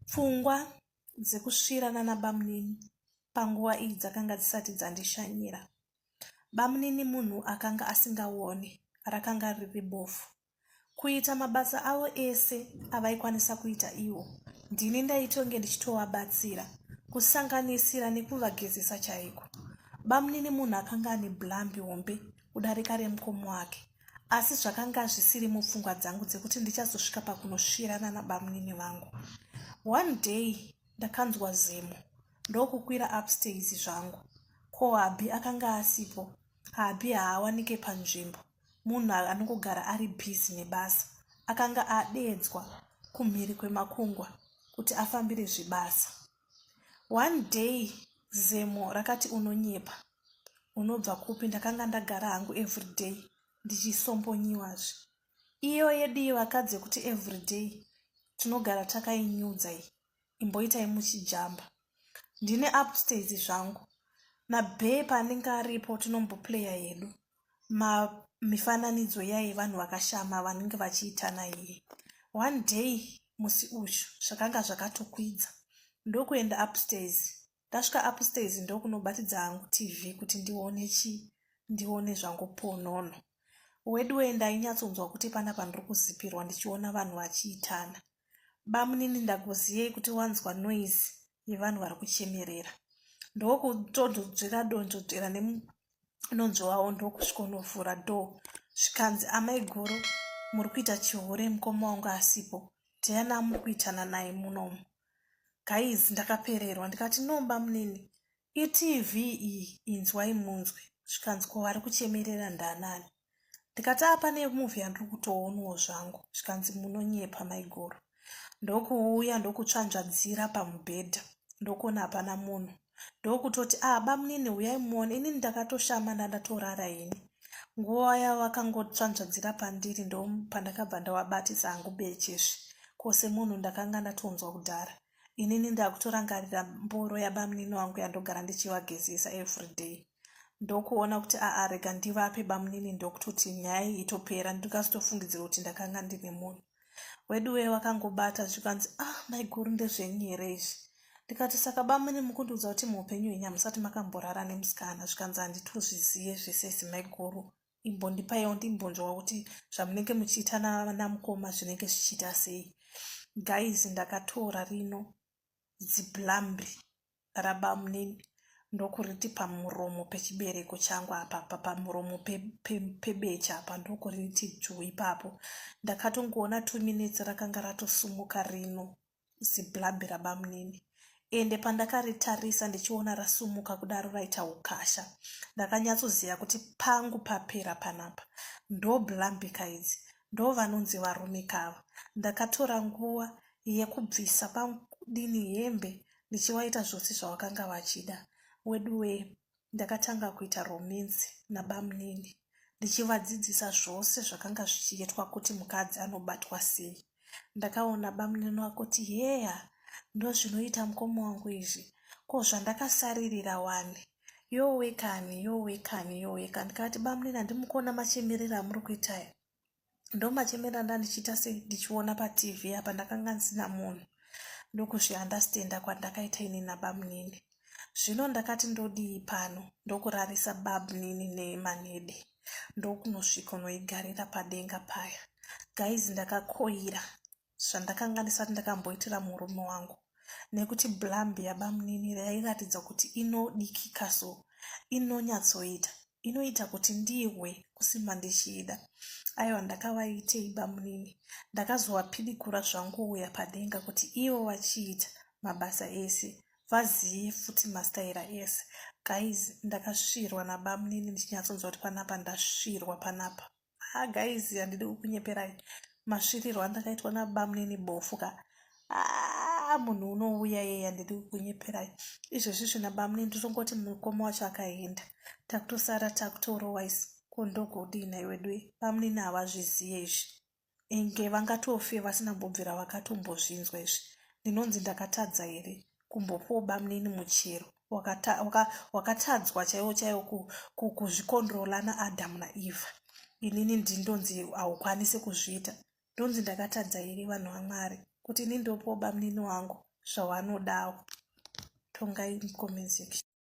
Pfungwa dzekusvirana nabamunini panguva iyi dzakanga dzisati dzandishanyira. Bamunini munhu akanga asingaone, rakanga riri bofu. Kuita mabasa avo ese avaikwanisa kuita ivo, ndini ndaitonge ndichitovabatsira, kusanganisira nekuvagezesa chaiko. Bamunini munhu akanga ane blambi hombe kudarika remukoma wake, asi zvakanga zvisiri mupfungwa dzangu dzekuti ndichazosvika pakunosvirana nabamunini vangu. One day ndakanzwa zemo ndokukwira upstairs zvangu. Ko hubby akanga asipo, hubby haawanike panzvimbo. Munhu anongogara ari busy nebasa. Akanga adeedzwa kumhiri kwemakungwa kuti afambire zvebasa. One day zemo rakati unonyepa. Unobva kupi ndakanga ndagara hangu everyday ndichisombonyiwazve. Iyo yedu iyi vakadzi yekuti everyday tinogara takainyudza iyi. Imboitai muchijamba. Ndine upstairs zvangu. NaBee paanenge aripo tinomboplayer hedu ma mifananidzo iya yevanhu vakashama vanenge vachiitana iye. One day musi uyu zvakanga zvakatokwidza ndokuenda upstairs. Ndasvika upstairs ndokunobatidza hangu TV kuti ndione chii ndione zvangu ponono. Weduwee ndainyatsonzwa kuti panapa ndiri kuzipirwa ndichiona vanhu vachiitana. Bamunini ndagoziyei kuti wanzwa noise yevanhu vari kuchemerera. Ndokutondodzvera donzvodzvera nemunonzvo wavo ndokusvikonovhura door zvikanzi amaiguru muri kuita chihure mukoma wangu asipo ndiani amuri kuitana naye munomu. Guys ndakapererwa ndikati no bamunini itv iyi inzwai munzwe zvikanzi ko vari kuchemerera ndaanani. Ndikati ah pane movie yandiri kutoonawo zvangu zvikanzi munonyepa maiguru. Ndokuuya ndokutsvanzvadzira pamubhedha ndokuona hapana munhu ndokutoti ah bamunini huyai muone inini ndakatoshama ndandatorara ini. Nguva yavakangotsvanzvadzira pandiri ndopandakabva ndavabatisa hangu beche zve ko semunhu ndakanga ndatonzwa kudhara. Inini ndakutorangarira mboro yabamunini wangu yandogara ndichivagezesa everyday. Ndokuona kuti aa rega ndivape bamunini ndokutoti nyaya iyi itopera ndikazotofungidzira kuti ndakanga ndine munhu. Weduwee vakangobata zvikanzi ah maiguru ndezvenyu here izvi. Ndikati saka bamunini mukundiudza kuti muupenyu hwenyu hamusati makamborara nemusikana zvikanzi handitozviziye zvese izvi maiguru imbondipaiwo ndimbonzwa kuti zvamunenge muchiita namukoma zvinenge zvichiita sei. Guys ndakatora rino ziblambi rabamunini ndokuriti pamuromo pechibereko changu apa pa pamuromo pebeche pe, apa ndokuriti dzvuu ipapo ndakatongoona two minutes rakanga ratosumuka rino ziblambi rabamunini ende pandakaritarisa ndichiona rasumuka kudaro raita ukasha ndakanyatsoziva kuti pangu papera panapa ndoblambika idzi ndovanonzi varume kava ndakatora nguva yekubvisa pamudini hembe ndichivaita zvose zvavakanga vachida. Weduwee ndakatanga kuita romance nabamunini ndichivadzidzisa zvose zvakanga zvichiitwa kuti mukadzi anobatwa sei. Ndakaona bamunini vakuti heya ndozvinoita mukoma wangu izvi ko zvandakasaririra wani yowe kani yowe kani yowe kani ndikati bamunini handimukuona machemerero amuri kuita aya ndomachemero andandichiita sei ndichiona patv apa ndakanga ndisina munhu ndokuzviandastenda kwandakaita ini nabamunini zvino ndakati ndodii pano ndokurarisa babnini nemanhede ndokunosvika unoigarira padenga paya guys ndakakoira zvandakanga ndisati ndakamboitira murume wangu nekuti blambi yabamunini yairatidza kuti inodikika so inonyatsoita inoita kuti ndihwe kusimba ndichiida aiwa ndakavaitei bamunini ndakazovapidigura zvangu uya padenga kuti ivo vachiita mabasa ese vazive futi mastaira ese guys ndakasvirwa nabamunini ndichinyatsonzwa kuti panapa ndasvirwa panapa ha guys handidi kukunyeperai masvirirwo andakaitwa nabamunini bofu ka ah, munhu unouya yeye handidi kukunyeperai izvezvi zvina bamunini totongoti mukoma wacho akaenda takutosara takutorowa isi ko ndogodii nhai weduwe bamunini havazviziye izvi Inge vangatofe vasina kumbobvira vakatombozvinzwa izvi. Ndinonzi ndakatadza here kumbopawo bamnini muchero wakatadzwa chaiwo chaiwo kuzvikondrola naAdam naEva. Inini ndindonzi haukwanise kuzviita. Ndonzi ndakatadza here vanhu vaMwari kuti ini ndopawo bamnini wangu. zvawanodawo. Tongai mucomment section.